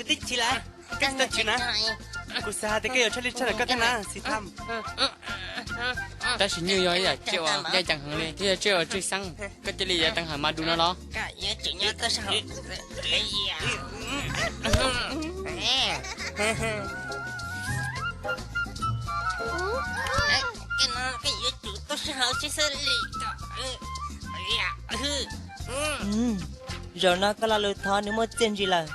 Tib chim lawm, koj tsis tau chwv na. Kuv xav hais tias koj yuav tshaj li tshaj ntawm koj thiab na, Xis Tham. Tab sis nyuj yog ib yam tsiaj uas ncaj ncees heev li thiab yog tsiaj uas tswj xeeb, koj cia li yav teev hawm mas du no los. Zaum no koj lo lus thov nws muaj txiaj ntsig lawm.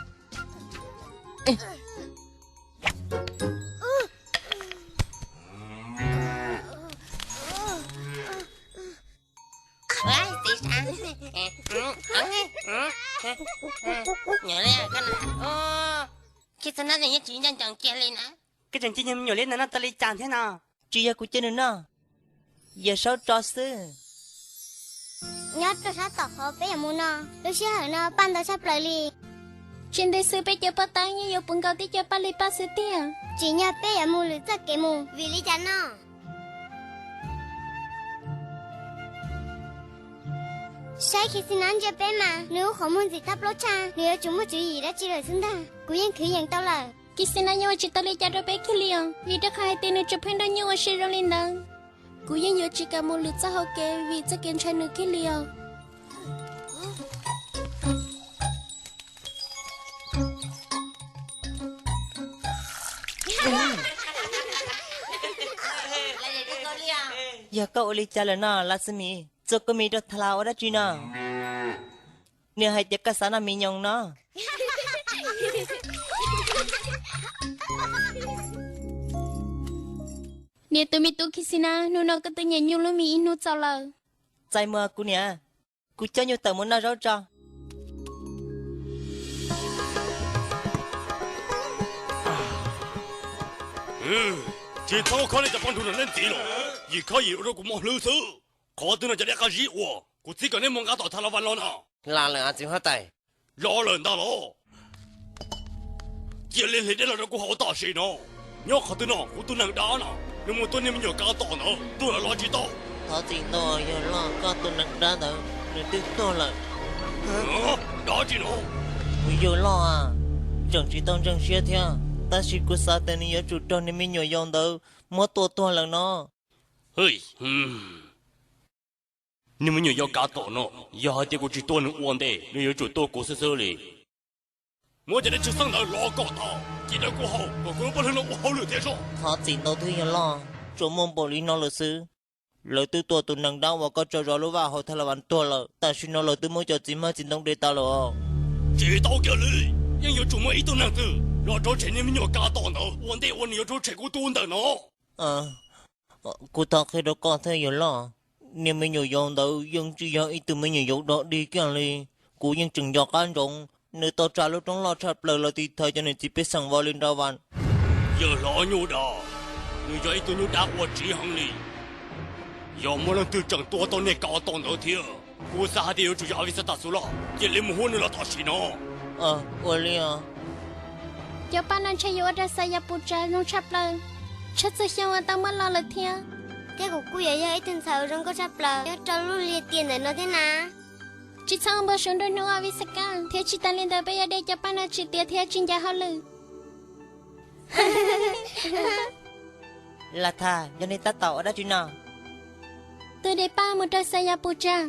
Koj tseem cia niag me nyuam liab ntawd noj tau li cas thiab no? Tsis yog kuv cia nws noj, Yawm Saub tso xwb. Nyob rau sab tom qhov peb yuav mus no, lub sij hawm no paj ntau tshaj plaws li. Tsis ntev xwb peb cov paj teeb yeej yuav puv nkaus tib co paj li paj xwb tiag. Tsim nyog peb yuav mus lwm txoj kev mus. Vim li cas no? Saib Khixinab ntsia peb mas nws lub qhov muag ntxim tab plaub tshaj, nws yuav tsum muaj tswv yim dab tsi lawm xwb ntag. Kuv yeej khwv yees tau lawm. Khixinab yeej ua tsis tau li cas rau peb kiag li os, vim rau qhov hais tias nws tsuas pheej nrog nyuj ua si zoo li ntawd. Kuv yeej yuav tsis kam mus lwm txoj hau kev vim txoj kev ntshai nws kiag li os. Yog koj ua li cas lawm no Laxmis? Txua kua mis rau Thalas ua dab tsi no? Nws hais tias koj xav noj me nyuam no. Niam tus me tub Khixinab, hnub no koj twb nyiam nyuj lub mis ib hnub txaus lawm. Txais muag kuv niam, kuv coj nyuj tawm mus noj zaub tso. Tsis txhob khob nej cov poj nrug no nej ntxiv los, yim khob yim ua rau kuv mob hlwb xwb. Qhov twg no cov dej qab zib ua, kuv txib kom nej mus nqa tom Thalavas los no. Los lawm txiv huab tais. Los lawm ntag los. Cia li hliv dej los rau kuv haus tam sim no. Nyob qhov twg no kuv tus neeg dab no, nws mus tua niag me nyuam Kav Tom ntawd tuag lawm los tsis tau? Thov txim ntau yawg loj, koj tus neeg dab ntawd nws twb tuag lawm. Dab tsi no? Kuv yawg loj, tseem tsis tau ntseeg siab thiab, tab sis kuv xav tias nws yuav tsum raug niag me nyuam yaus ntawd muab tua tuag lawm no. Niag me nyuam yaus Kav Tom no, yog hais tias kuv tsis tua nws ua ntej, nws yuav tsum tua kuv xwb xwb li. Muab cov dej tsw xeeb ntawd los kom tau, cia rau kuv haus kom kuv lub paj hlwb no ua hauj lwm thiab soj. Thov txim ntau thiab yawg loj, tsuas muaj npaum li no lawm xwb. Lawv twb tua tus neeg dab uas koj tso zov lub vaj hauv Thalavas tuag lawm, tam sim no lawv twb muab cov txiv hmab txiv ntoo de tas lawm os. Tsis tau kiag li, yeej yuav tsum muaj ib tug neeg twg los rhuav tshem niag me nyuam Kav Tom ntawd ua ntej uas nws yuav rhuav tshem kuv tus ntawm no. Kuv thov qhia rau koj thiab yawg loj, niag me nyuam yaus ntawd yeej tsis yog ib tug me nyuam yaus dog dig kiag li. Kuv yeej tseem nco qab ntsoov nws tau tsa lub roob loj tshaj plaws los tiv thaiv cov niam txiv pej xeem Vas Li Nra Vas. Yawg hlob nyuj dab, nws yog ib tug nyuj dab ua tsiv heev li. Yog muaj leej twg tseem tua tau niag Kav Tom ntawd thiab, kuv xav hais tias yuav tsum yog Avisatas xwb los, cia li mus hu nws los tam sim no. Ua li os. Cov paj no ntshe yuav ua rau Xayapusas zoo tshaj plaws, tshaj txhua xyoo uas tau muab los lawm thiab. Thiab kuv kuj yuav yog ib tug ntxhais uas zoo nkauj tshaj plaws nyob rau lub liaj tiam ntawm no thiab na. Tsis txhob ua npau suav nruab hnub Avisakas, thiab tsis tas li ntawd peb yuav de cov paj no tsim tiav thiab tsis ncav hauj lwm. Lathas, yog nej tab tom ua dab tsi no? Tuaj de paj mus rau Xayapusas.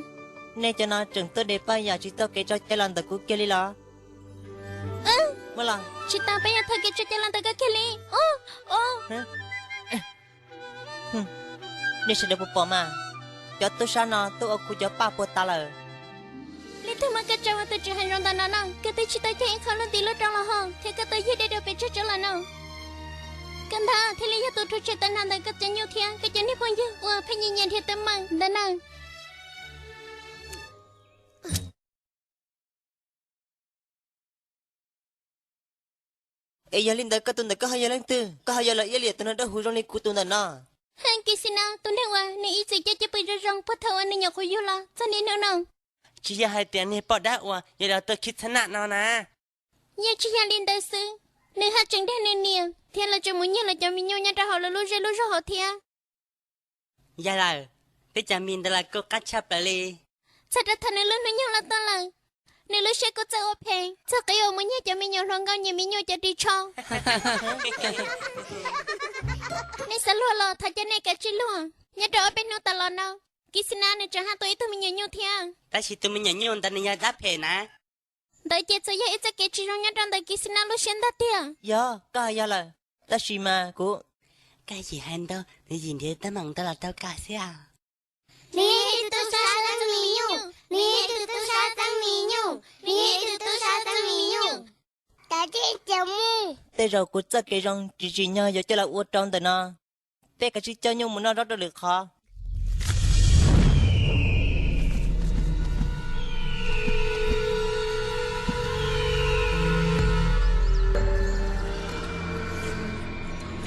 Nej cov no tseem tuaj de paj yam tsis tau kev tso cai los ntawm kuv kiag li los? Tsis tau, peb yuav thov kev tso cai los ntawm koj kiag li. Nej sawv daws puas pom mas, cov tub sab no tuaj ua kuv cov paj puas tas lawm. Leej twg muab koj tso ua tus tswv hav zoov ntawm no no? Koj twb tsis tau cog ib qho lub ntiv lub rau los hos, thiab koj tau yug dej rau pem tsag tsob los no. Koj ntag thiaj li yog tus rhuav tshem tag nrho ntawm koj cov nyuj thiab koj cov niag phooj ywg uas pheej nyiam nyiam nrhiav teeb meem ntawm no. Es yog li ntawd koj tus ntawm koj ho yog leej twg? Koj ho yog los iab liam tus neeg dawb huv zoo li kuv tus ntawm no? Heej, Kixinas, tus neeg uas nws ib txwm coj cwj pwm zoo zoo puag thaum uas nws nyuam qhuav yug los txog niaj hnub no. Tsis yog hais tias niag poj dab uas yog los tua Kixinas no na? Yeej tsis yog li ntawd xwb, nws haj tseem dag nws niam thiab los tseem mus nyiag lawv cov me nyuam nyob rau hauv lawv lub zej lub zog hauv thiab. Yog lawm, peb cov mis ntawd los kuj qab tshaj plaws li. Txog rau thaum nws lub hnub nyoog los tuaj lawm, Nws lub siab kuj txawj ua phem, txog qib uas mus nyiag cov me nyuam hluas nkauj nyias me nyuam cov ris tsho. Nej xav luag los thov caw nej kav tsij luag. Nyob rau ob peb hnub tas los no, Kis Xis Nas nws tseem haj tua ib tug me nyuam nyuj thiab. Tab sis tus me nyuam nyuj ntawd nws yog dab phem na. Ntawd ces txawm yog ib txoj kev tsis zoo nyob rau ntawm Kis Xis Nas lub siab ntag tiag. Yog, koj hais yog lawm. Tab sis mas kuv, koj yim hais ntau, nws yim nrhiav teeb meem ntau los rau koj xwb. Nws yog ib tug tub sab txeeb me nyuj, nws yog ib tug tub sab txeeb me nyuj, nws yog ib tug tub sab txeeb me nyuj. Kav tsij coj mus. Tej zaum kuv txoj kev zoo tsis tsim nyog yuav coj los ua rau ntawm no. Peb kav tsij coj nyuj mus noj zaub rau lwm qhov.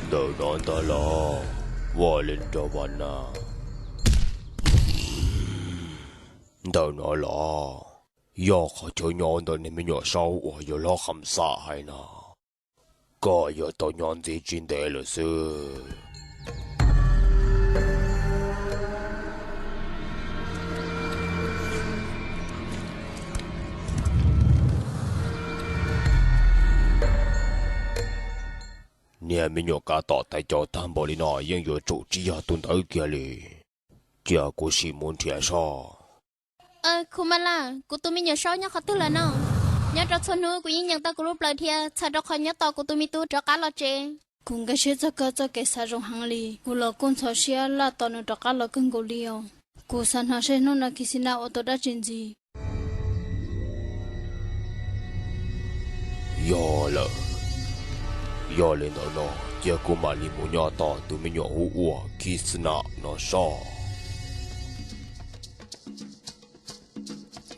Ntawm no ntag los, Vaj Leej Nraug Vaj Nas. Ntawm no los, yog qhov chaw nyob ntawm niag me nyuam saub uas yawg hlob Kham Xam hais no. Koj yuav tau nyob ntxiv tsis ntev lawm xwb. Niag me nyuam kav tom tais caus tag npaum li no yeej yuav tsum tsis yog tus ntawd kiag li. Cia kuv sim mus nrhiav soj. Khu Mas Las, kuv tus me nyuam saub nyob qhov twg lawm no? Nyob rau txhua hnub kuv yeej nyeem tau kuv lub plawv dhia txhawm rau qhov nyob tos kuv tus me tub rov qab los tsev. Kuv nkag siab txog koj txoj kev xav zoo heev li, kuv los kuj ntxhov siab laj tos nws rov qab los kawg nkaus li os. Kuv xav hnov seb hnub no Kis Xis Nas ua tau dab tsi ntxiv. Yog lawm, yog li ntawd no, cia kuv mam li mus nyob tos tus me nyuam hu ua Kis Xis Nas no soj.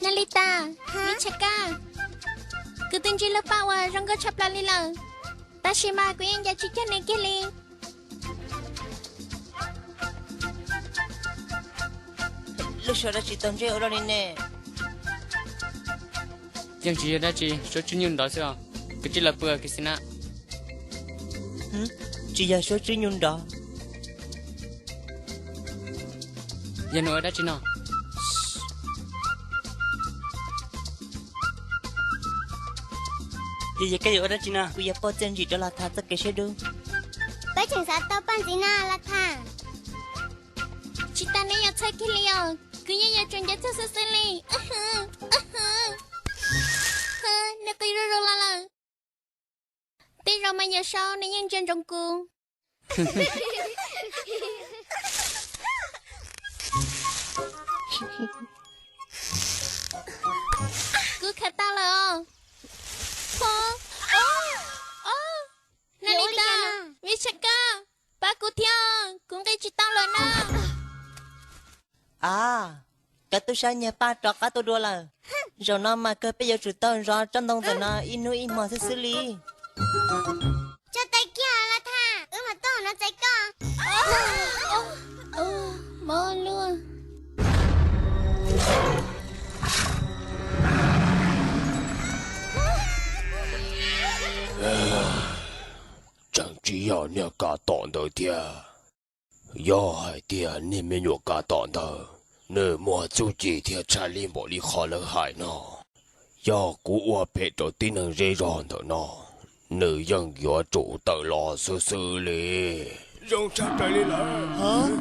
Nas Lis Tas, Lis Tshaj Kab, kuv twb ntsib lub paj uas zoo nkauj tshaj plaws li lawm, tab sis mas kuv yeej ncav tsis cog nws kiag li. Lub suab dab tsi tau ntsej ua luaj li ne? Yeej tsis yog dab tsi, suab tswb nyuj nrov xwb os. Kav tsij los pw Kis Xis Nas. Tsis yog suab tswb nyuj nrov. Yog nws ua dab tsi no? Yog, yog koj yuav ua dab tsi no? Kuv yuav pauj txiaj ntsim rau Las Thas txoj kev siab dub. Peb tseem xav tau paj ntxiv no Las Thas. Tsis tas neb yuav txhawj kiag li os, kuv yeej yuav tsum ncav txog xwb xwb li. Nws qis zuj zus los lawm. Tej zaum mas yawm saub nws yeej ntsia ntsoov kuv. Kuv khav tau lawm os. Nas Lis Tas, Lis Tshaj Kab, pab kuv thiab, kuv nqis tsis tau lawm na. A, cov tub sab nyiag paj rov qab tuaj dua lawm. Zaum no mas kawg peb yuav tsum tau zov tsob ntoo ntawm no ib hnub ib hmo xwb xwb li. Tso tes kiag Las Thas, wb mam tuaj no txais koj. Mob luaj. Tseem tsis yog niag kav tom ntawd thiab. Yog hais tias niag me nyuam kav tom ntawd nws muaj txuj ci thiab tshaj li npaum li qhov lawv hais no, yog kuv ua phem rau tib neeg zej zog ntawm no, nws yeej yuav tsum tawm los xwb xwb li. Zoo tshaj plaws li lawm.